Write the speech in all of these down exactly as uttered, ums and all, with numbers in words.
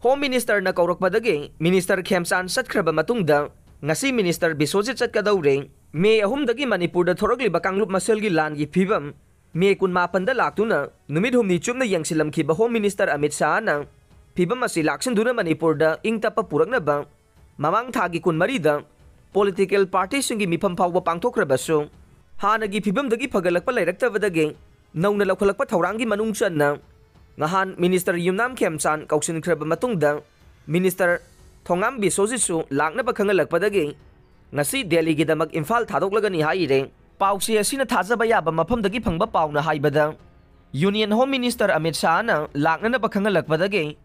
Home Ministerꯅ ꯀꯧꯔꯛꯄꯗꯒꯤ Minister ꯈꯦꯝꯆꯥꯟ ꯆꯠꯈ꯭ꯔꯕ ꯃꯇꯨꯡꯗ ꯉꯁꯤ Minister ꯕꯤꯁ꯭ꯋꯖꯤꯠ ꯆꯠꯀꯗꯧꯔꯦ꯫ ꯃꯦ ꯑꯍꯨꯝꯗꯒꯤ ꯃꯅꯤꯄꯨꯔꯗ ꯊꯣꯔꯛꯂꯤꯕ ꯀꯥꯡꯂꯨꯞ ꯃꯁꯦꯜꯒꯤ ꯂꯥꯟꯒꯤ ꯐꯤꯕꯝ, ꯃꯦ ꯀꯨꯟꯃꯥꯄꯟꯗ ꯂꯥꯛꯇꯨꯅ ꯅꯨꯃꯤꯠ ꯍꯨꯝꯅꯤ ꯆꯨꯞꯅ ꯌꯦꯡꯁꯤꯜꯂꯝꯈꯤꯕ Home Minister ꯑꯃꯤꯠ ꯁꯥꯍꯅ ꯐꯤꯕꯝ ꯑꯁꯤ ꯂꯥꯛꯁꯤꯟꯗꯨꯅ ꯃꯅꯤꯄꯨꯔꯗ ꯏꯪ ꯇꯞꯄ ꯄꯨꯔꯛꯅꯕ ꯃꯃꯥꯡ ꯊꯥꯒꯤ ꯀꯨꯟꯃꯔꯤꯗ political partyꯁꯤꯡꯒꯤ ꯃꯤꯐꯝ ꯐꯥꯎꯕ ꯄꯥꯡꯊꯣꯛꯈ꯭ꯔꯕꯁꯨ, ꯍꯥꯟꯅꯒꯤ ꯐꯤꯕꯝꯗꯒꯤ ꯐꯒꯠꯂꯛꯄ ꯂꯩꯔꯛꯇꯕꯗꯒꯤ ꯅꯧꯅ ꯂꯧꯈꯠꯂꯛꯄ ꯊꯧꯔꯥꯡꯒꯤ ꯃꯅꯨꯡ ꯆꯟꯅ ꯉꯍꯥꯟ Minister ꯌꯨꯝꯅꯥꯝ ꯈꯦꯝꯆꯥꯟ ꯀꯧꯁꯤꯟꯈ꯭ꯔꯕ ꯃꯇꯨꯡꯗ Minister ꯊꯣꯉꯥꯝ ꯕꯤꯁ꯭ꯋꯖꯤꯠꯁꯨ ꯂꯥꯛꯅꯕ ꯈꯪꯍꯜꯂꯛꯄꯗꯒꯤ ꯉꯁꯤ ꯗꯦꯜꯂꯤꯒꯤꯗꯃꯛ ꯏꯝꯐꯥꯜ ꯊꯥꯗꯣꯛꯂꯒꯅꯤ ꯍꯥꯏꯔꯦ꯫ ꯄꯥꯎꯆꯦ ꯑꯁꯤꯅ ꯊꯥꯖꯕ ꯌꯥꯕ ꯃꯐꯝꯗꯒꯤ ꯐꯪꯕ ꯄꯥꯎꯅ ꯍꯥꯏꯕꯗ, Union Home Minister ꯑꯃꯤꯠ ꯁꯥꯍꯅ ꯂꯥꯛꯅꯅꯕ ꯈꯪꯍꯜꯂꯛꯄꯗꯒꯤ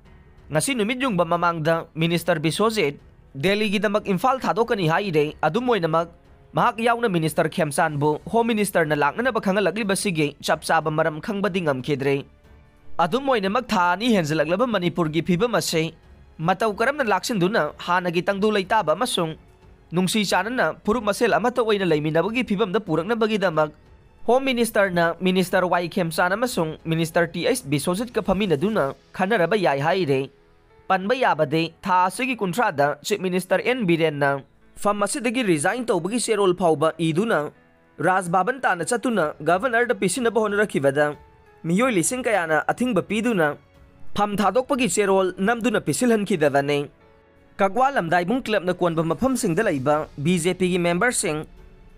ꯉꯁꯤ ꯅꯨꯃꯤꯠ ꯌꯨꯡꯕ ꯃꯃꯥꯡꯗ Minister ꯕꯤꯁ꯭ꯋꯖꯤꯠ ꯗꯦꯜꯂꯤꯒꯤꯗꯃꯛ ꯏꯝꯐꯥꯜ ꯊꯥꯗꯣꯛꯀꯅꯤ ꯍꯥꯏꯔꯦ꯫ ꯑꯗꯨꯝ ꯑꯣꯏꯅꯃꯛ, ꯃꯍꯥꯛ ꯌꯥꯎꯅ Minister ꯈꯦꯝꯆꯥꯟꯕꯨ Home Ministerꯅ ꯂꯥꯛꯅꯅꯕ ꯈꯪꯍꯜꯂꯛꯂꯤꯕꯁꯤꯒꯤ ꯆꯞ ꯆꯥꯕ ꯃꯔꯝ ꯈꯪꯕꯗꯤ ꯉꯝꯈꯤꯗ꯭ꯔꯦ꯫ ꯑꯗꯨꯝ ꯑꯣꯏꯅꯃꯛ, ꯊꯥ ꯑꯅꯤ ꯍꯦꯟꯖꯜꯂꯛꯂꯕ ꯃꯅꯤꯄꯨꯔꯒꯤ ꯐꯤꯕꯝ ꯑꯁꯤ ꯃꯇꯧ ꯀꯔꯝꯅ ꯂꯥꯛꯁꯤꯟꯗꯨꯅ ꯍꯥꯟꯅꯒꯤ ꯇꯪꯗꯨ ꯂꯩꯇꯥꯕ ꯑꯃꯁꯨꯡ ꯅꯨꯡꯁꯤ ꯆꯥꯟꯅꯅ ꯐꯨꯔꯨꯞ ꯃꯁꯦꯜ ꯑꯃꯠꯇ ꯑꯣꯏꯅ ꯂꯩꯃꯤꯟꯅꯕꯒꯤ ꯐꯤꯕꯝꯗ ꯄꯨꯔꯛꯅꯕꯒꯤꯗꯃꯛ Home Ministerꯅ Minister ꯋꯥꯏ ꯈꯦꯝꯆꯥꯟ ꯑꯃꯁꯨꯡ Minister ꯇꯤ ꯑꯩꯆ ꯕꯤꯁ꯭ꯋꯖꯤꯠꯀ ꯐꯝꯃꯤꯟꯅꯗꯨꯅ ꯈꯟꯅꯔꯕ ꯌꯥꯏ ꯍꯥꯏꯔꯦ꯫ ꯄꯟꯕ ꯌꯥꯕꯗꯤ, ꯊꯥ ꯑꯁꯤꯒꯤ ꯀꯨꯟꯊ꯭ꯔꯥꯗ Chief Minister ꯑꯦꯟ ꯕꯤꯔꯦꯟꯅ ꯐꯝ ꯑꯁꯤꯗꯒꯤ resign ꯇꯧꯕꯒꯤ ꯆꯦꯔꯣꯜ ꯐꯥꯎꯕ ꯏꯗꯨꯅ ꯔꯥꯖ ꯚꯕꯟ ꯇꯥꯟꯅ ꯆꯠꯇꯨꯅ Governorꯗ ꯄꯤꯁꯤꯟꯅꯕ ꯍꯣꯠꯅꯔꯛꯈꯤꯕꯗ ꯃꯤꯑꯣꯏ ꯂꯤꯁꯤꯡ ꯀꯌꯥꯅ ꯑꯊꯤꯡꯕ ꯄꯤꯗꯨꯅ ꯐꯝ ꯊꯥꯗꯣꯛꯄꯒꯤ ꯆꯦꯔꯣꯜ ꯅꯝꯗꯨꯅ ꯄꯤꯁꯤꯜꯍꯟꯈꯤꯗꯕꯅꯤ꯫ ꯀꯛꯋꯥ ꯂꯝꯗꯥꯏꯕꯨꯡ clubꯅ ꯀꯣꯟꯕ ꯃꯐꯝꯁꯤꯡꯗ ꯂꯩꯕ ꯕꯤ ꯖꯦ ꯄꯤꯒꯤ memberꯁꯤꯡ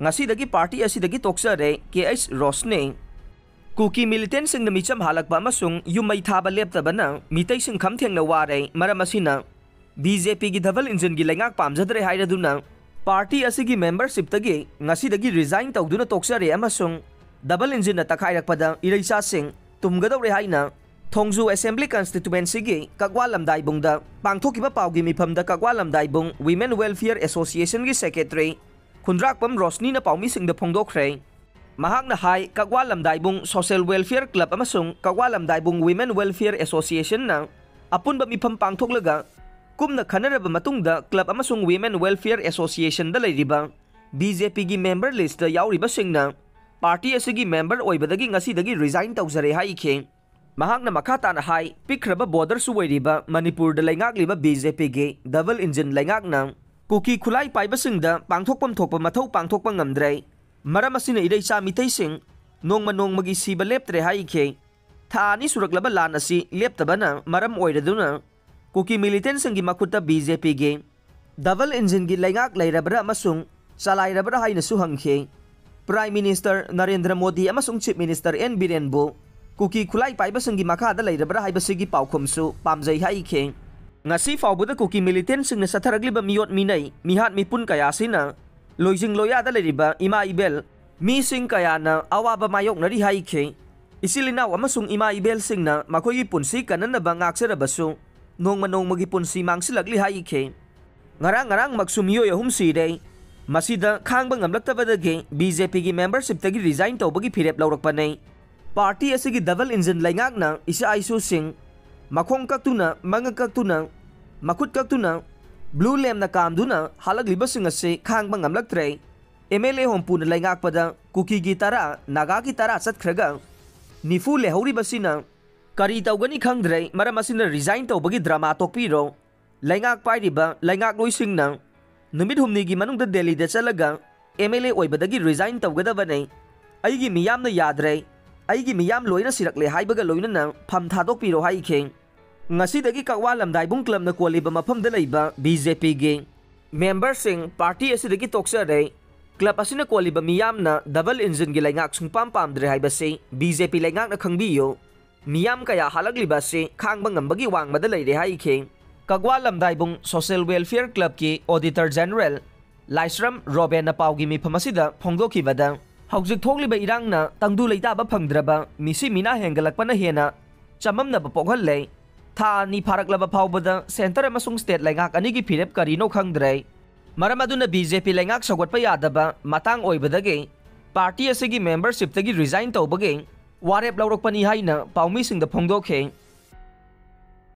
ꯉꯁꯤꯗꯒꯤ party ꯑꯁꯤꯗꯒꯤ ꯇꯣꯛꯆꯔꯦ, ꯀꯦ ꯑꯩꯆ ꯔꯣꯁꯅꯤ꯫ ꯀꯨꯀꯤ militantꯁꯤꯡꯅ ꯃꯤꯆꯝ ꯍꯥꯠꯂꯛꯄ ꯑꯃꯁꯨꯡ ꯌꯨꯝ ꯃꯩ ꯊꯥꯕ ꯂꯦꯞꯇꯕꯅ ꯃꯤꯇꯩꯁꯤꯡ ꯈꯝ ꯊꯦꯡꯅ ꯋꯥꯔꯦ꯫ ꯃꯔꯝ ꯑꯁꯤꯅ ꯕꯤ ꯖꯦ ꯄꯤꯒꯤ double engineꯒꯤ ꯂꯩꯉꯥꯛ ꯄꯥꯝꯖꯗ꯭ꯔꯦ ꯍꯥꯏꯔꯗꯨꯅ party ꯑꯁꯤꯒꯤ membershipꯇꯒꯤ ꯉꯁꯤꯗꯒꯤ resign ꯇꯧꯗꯨꯅ ꯇꯣꯛꯆꯔꯦ ꯑꯃꯁꯨꯡ double engineꯅ ꯇꯛꯈꯥꯏꯔꯛꯄꯗ ꯏꯔꯩꯆꯥꯁꯤꯡ ꯇꯨꯝꯒꯗꯧꯔꯦ ꯍꯥꯏꯅ ꯊꯣꯡꯖꯨ Assembly Constituencyꯒꯤ ꯀꯛꯋꯥ ꯂꯝꯗꯥꯏꯕꯨꯡꯗ ꯄꯥꯡꯊꯣꯛꯈꯤꯕ ꯄꯥꯎꯒꯤ ꯃꯤꯐꯝꯗ ꯀꯛꯋꯥ ꯂꯝꯗꯥꯏꯕꯨꯡ Women Welfare Associationꯒꯤ secretary ꯈꯨꯟꯗ꯭ꯔꯥꯛꯄꯝ ꯔꯣꯁꯅꯤꯅ ꯄꯥꯎꯃꯤꯁꯤꯡꯗ ꯐꯣꯡꯗꯣꯛꯈ꯭ꯔꯦ꯫ ꯃꯍꯥꯛꯅ ꯍꯥꯏ, ꯀꯛꯋꯥ ꯂꯝꯗꯥꯏꯕꯨꯡ Social Welfare Club ꯑꯃꯁꯨꯡ ꯀꯛꯋꯥ ꯂꯝꯗꯥꯏꯕꯨꯡ Women Welfare Associationꯅ ꯑꯄꯨꯟꯕ ꯃꯤꯐꯝ ꯄꯥꯡꯊꯣꯛꯂꯒ ꯀꯨꯞꯅ ꯈꯟꯅꯔꯕ ꯃꯇꯨꯡꯗ club ꯑꯃꯁꯨꯡ Women Welfare Associationꯗ ꯂꯩꯔꯤꯕ ꯕꯤ ꯖꯦ ꯄꯤꯒꯤ member listꯇ ꯌꯥꯎꯔꯤꯕꯁꯤꯡꯅ party ꯑꯁꯤꯒꯤ member ꯑꯣꯏꯕꯗꯒꯤ ꯉꯁꯤꯗꯒꯤ resign ꯇꯧꯖꯔꯦ ꯍꯥꯏꯈꯤ꯫ ꯃꯍꯥꯛꯅ ꯃꯈꯥ ꯇꯥꯅ ꯍꯥꯏ, ꯄꯤꯛꯈ꯭ꯔꯕ ꯕꯣꯔꯗꯔꯁꯨ ꯑꯣꯏꯔꯤꯕ ꯃꯅꯤꯄꯨꯔꯗ ꯂꯩꯉꯥꯛꯂꯤꯕ ꯕꯤ ꯖꯦ ꯄꯤꯒꯤ ꯗꯕꯜ ꯏꯟꯖꯤꯟ ꯂꯩꯉꯥꯛꯅ ꯀꯨꯀꯤ ꯈꯨꯠꯂꯥꯏ ꯄꯥꯏꯕꯁꯤꯡꯗ ꯄꯥꯡꯊꯣꯛꯐꯝ ꯊꯣꯛꯄ ꯃꯊꯧ ꯄꯥꯡꯊꯣꯛꯄ ꯉꯝꯗ꯭ꯔꯦ꯫ ꯃꯔꯝ ꯑꯁꯤꯅ ꯏꯔꯩꯆꯥ ꯃꯤꯇꯩꯁꯤꯡ ꯅꯣꯡꯃ ꯅꯣꯡꯃꯒꯤ ꯁꯤꯕ ꯂꯦꯞꯇ꯭ꯔꯦ ꯍꯥꯏꯈꯤ꯫ ꯊꯥ ꯑꯅꯤ ꯁꯨꯔꯛꯂꯕ ꯂꯥꯟ ꯑꯁꯤ ꯂꯦꯞꯇꯕꯅ ꯃꯔꯝ ꯑꯣꯏꯔꯗꯨꯅ ꯀꯨꯀꯤ ꯃꯤꯂꯤꯇꯦꯟꯁꯤꯡꯒꯤ ꯃꯈꯨꯠꯇ ꯕꯤ ꯖꯦ ꯄꯤꯒꯤ ꯗꯕꯜ ꯏꯟꯖꯤꯟꯒꯤ ꯂꯩꯉꯥꯛ ꯂꯩꯔꯕ꯭ꯔꯥ ꯑꯃꯁꯨꯡ ꯆꯂꯥꯏꯔꯕ꯭ꯔꯥ ꯍꯥꯏꯅꯁꯨ ꯍꯪꯈꯤ꯫ ꯄ꯭ꯔꯥꯏꯝ ꯃꯤꯅꯤꯁꯇꯔ ꯅꯔꯦꯟꯗ꯭ꯔ ꯃꯣꯗꯤ ꯑꯃꯁꯨꯡ ꯆꯤꯐ ꯃꯤꯅꯤꯁꯇꯔ ꯑꯦꯟ ꯕꯤꯔꯦꯟꯕꯨ ꯀꯨꯀꯤ ꯈꯨꯠꯂꯥꯏ ꯄꯥꯏꯕꯁꯤꯡꯒꯤ ꯃꯈꯥꯗ ꯂꯩꯔꯕ꯭ꯔꯥ ꯍꯥꯏꯕꯁꯤꯒꯤ ꯄꯥꯎꯈꯨꯝꯁꯨ ꯄꯥꯝꯖꯩ ꯍꯥꯏꯈꯤ꯫ ꯉꯁꯤ ꯐꯥꯎꯕꯗ ꯀꯨꯀꯤ ꯃꯤꯂꯤꯇꯦꯟꯁꯤꯡꯅ ꯆꯠꯊꯔꯛꯂꯤꯕ ꯃꯤꯑꯣꯠ ꯃꯤꯅꯩ, ꯃꯤꯍꯥꯠ ꯃꯤꯄꯨꯟ ꯀꯌꯥ ꯑꯁꯤꯅ ꯂꯣꯏꯖꯤꯡ ꯂꯣꯌꯥꯗ ꯂꯩꯔꯤꯕ ꯏꯃꯥ ꯏꯕꯦꯜ ꯃꯤꯁꯤꯡ ꯀꯌꯥꯅ ꯑꯋꯥꯕ ꯃꯥꯌꯣꯛꯅꯔꯤ ꯍꯥꯏꯈꯤ꯫ ꯏꯆꯤꯜ ꯏꯅꯥꯎ ꯑꯃꯁꯨꯡ ꯏꯃꯥ ꯏꯕꯦꯜꯁꯤꯡꯅ ꯃꯈꯣꯏꯒꯤ ꯄꯨꯟꯁꯤ ꯀꯟꯅꯅꯕ ꯉꯥꯛꯆꯔꯕꯁꯨ ꯅꯣꯡꯃ ꯅꯣꯡꯃꯒꯤ ꯄꯨꯟꯁꯤ ꯃꯥꯡꯁꯤꯜꯂꯛꯂꯤ ꯍꯥꯏꯈꯤ꯫ ꯉꯔꯥꯡ ꯉꯔꯥꯡꯃꯛꯁꯨ ꯃꯤꯑꯣꯏ ꯑꯍꯨꯝ ꯁꯤꯔꯦ꯫ ꯃꯁꯤꯗ ꯈꯥꯡꯕ ꯉꯝꯂꯛꯇꯕꯗꯒꯤ ꯕꯤ ꯖꯦ ꯄꯤꯒꯤ ꯃꯦꯝꯕꯔꯁꯤꯞꯇꯒꯤ ꯔꯤꯖꯥꯏꯟ ꯇꯧꯕꯒꯤ ꯐꯤꯔꯦꯞ ꯂꯧꯔꯛꯄꯅꯤ꯫ ꯄꯥꯔꯇꯤ ꯑꯁꯤꯒꯤ ꯗꯕꯜ ꯏꯟꯖꯤꯟ ꯂꯩꯉꯥꯛꯅ ꯏꯆꯥ ꯏꯁꯨꯁꯤꯡ ꯃꯈꯣꯡ ꯀꯛꯇꯨꯅ, ꯃꯉꯛ ꯀꯛꯇꯨꯅ, ꯃꯈꯨꯠ ꯀꯛꯇꯨꯅ, ꯕ꯭ꯂꯨ ꯂꯦꯝꯅ ꯀꯥꯝꯗꯨꯅ ꯍꯥꯠꯂꯛꯂꯤꯕꯁꯤꯡ ꯑꯁꯤ ꯈꯥꯡꯕ ꯉꯝꯂꯛꯇ꯭ꯔꯦ꯫ ꯑꯦꯝ ꯑꯦꯜ ꯑꯦ ꯍꯣꯝꯄꯨꯅ ꯂꯩꯉꯥꯛꯄꯗ ꯀꯨꯀꯤꯒꯤ ꯇꯔꯥ, ꯅꯥꯒꯥꯒꯤ ꯇꯔꯥ ꯆꯠꯈ꯭ꯔꯒ ꯅꯤꯐꯨ ꯂꯩꯍꯧꯔꯤꯕꯁꯤꯅ ꯀꯔꯤ ꯇꯧꯒꯅꯤ ꯈꯪꯗ꯭ꯔꯦ꯫ ꯃꯔꯝ ꯑꯁꯤꯅ ꯔꯤꯖꯥꯏꯟ ꯇꯧꯕꯒꯤ ꯗ꯭ꯔꯃꯥ ꯇꯣꯛꯄꯤꯔꯣ꯫ ꯂꯩꯉꯥꯛ ꯄꯥꯏꯔꯤꯕ ꯂꯩꯉꯥꯛꯂꯣꯏꯁꯤꯡꯅ ꯅꯨꯃꯤꯠ ꯍꯨꯝꯅꯤꯒꯤ ꯃꯅꯨꯡꯗ ꯗꯦꯜꯂꯤꯗ ꯆꯠꯂꯒ ꯑꯦꯝ ꯑꯦꯜ ꯑꯦ ꯑꯣꯏꯕꯗꯒꯤ ꯔꯤꯖꯥꯏꯟ ꯇꯧꯒꯗꯕꯅꯤ꯫ ꯑꯩꯒꯤ ꯃꯤꯌꯥꯝꯅ ꯌꯥꯗ꯭ꯔꯦ, ꯑꯩꯒꯤ ꯃꯤꯌꯥꯝ ꯂꯣꯏꯅ ꯁꯤꯔꯛꯂꯦ ꯍꯥꯏꯕꯒ ꯂꯣꯏꯅꯅ ꯐꯝ ꯊꯥꯗꯣꯛꯄꯤꯔꯣ ꯍꯥꯏꯈꯤ꯫ ꯉꯁꯤꯗꯒꯤ ꯀꯛꯋꯥ ꯂꯝꯗꯥꯏꯕꯨꯡ ꯀ꯭ꯂꯕꯅ ꯀꯣꯜꯂꯤꯕ ꯃꯐꯝꯗ ꯂꯩꯕ ꯕꯤ ꯖꯦ ꯄꯤꯒꯤ ꯃꯦꯝꯕꯔꯁꯤꯡ ꯄꯥꯔꯇꯤ ꯑꯁꯤꯗꯒꯤ ꯇꯣꯛꯆꯔꯦ꯫ ꯀ꯭ꯂꯕ ꯑꯁꯤꯅ ꯀꯣꯜꯂꯤꯕ ꯃꯤꯌꯥꯝꯅ ꯗꯕꯜ ꯏꯟꯖꯤꯟꯒꯤ ꯂꯩꯉꯥꯛ ꯁꯨꯡꯄꯥꯝ ꯄꯥꯝꯗ꯭ꯔꯦ ꯍꯥꯏꯕꯁꯤ ꯕꯤ ꯖꯦ ꯄꯤ ꯂꯩꯉꯥꯛꯅ ꯈꯪꯕꯤꯌꯨ꯫ ꯃꯤꯌꯥꯝ ꯀꯌꯥ ꯍꯥꯠꯂꯛꯂꯤꯕ ꯑꯁꯤ ꯈꯥꯡꯕ ꯉꯝꯕꯒꯤ ꯋꯥꯡꯃꯗ ꯂꯩꯔꯦ ꯍꯥꯏꯈꯤ꯫ ꯀꯛꯋꯥ ꯂꯝꯗꯥꯏꯕꯨꯡ ꯁꯣꯁꯤꯌꯦꯜ ꯋꯦꯜꯐꯤꯌꯔ ꯀ꯭ꯂꯕꯀꯤ ꯑꯣꯗꯤꯇꯔ ꯖꯦꯅꯔꯦꯜ ꯂꯥꯏꯁ꯭ꯔꯝ ꯔꯣꯕꯦꯟꯅ ꯄꯥꯎꯒꯤ ꯃꯤꯐꯝ ꯑꯁꯤꯗ ꯐꯣꯡꯗꯣꯛꯈꯤꯕꯗ, ꯍꯧꯖꯤꯛ ꯊꯣꯛꯂꯤꯕ ꯏꯔꯥꯡꯅ ꯇꯪꯗꯨ ꯂꯩꯇꯥꯕ ꯐꯪꯗ꯭ꯔꯕ ꯃꯤꯁꯤ ꯃꯤꯅꯥ ꯍꯦꯟꯒꯠꯂꯛꯄꯅ ꯍꯦꯟꯅ ꯆꯃꯝꯅꯕ ꯄꯣꯛꯍꯜꯂꯦ꯫ ꯊꯥ ꯑꯅꯤ ꯐꯥꯔꯛꯂꯕ ꯐꯥꯎꯕꯗ ꯁꯦꯟꯇꯔ ꯑꯃꯁꯨꯡ ꯁ꯭ꯇꯦꯠ ꯂꯩꯉꯥꯛ ꯑꯅꯤꯒꯤ ꯐꯤꯔꯦꯞ ꯀꯔꯤꯅꯣ ꯈꯪꯗ꯭ꯔꯦ꯫ ꯃꯔꯝ ꯑꯗꯨꯅ ꯕꯤ ꯖꯦ ꯄꯤ ꯂꯩꯉꯥꯛ ꯁꯧꯒꯠꯄ ꯌꯥꯗꯕ ꯃꯇꯥꯡ ꯑꯣꯏꯕꯗꯒꯤ ꯄꯥꯔꯇꯤ ꯑꯁꯤꯒꯤ ꯃꯦꯝꯕꯔꯁꯤꯞꯇꯒꯤ ꯔꯤꯖꯥꯏꯟ ꯇꯧꯕꯒꯤ ꯋꯥꯔꯦꯞ ꯂꯧꯔꯛꯄꯅꯤ ꯍꯥꯏꯅ ꯄꯥꯎꯃꯤꯁꯤꯡꯗ ꯐꯣꯡꯗꯣꯛꯈꯤ꯫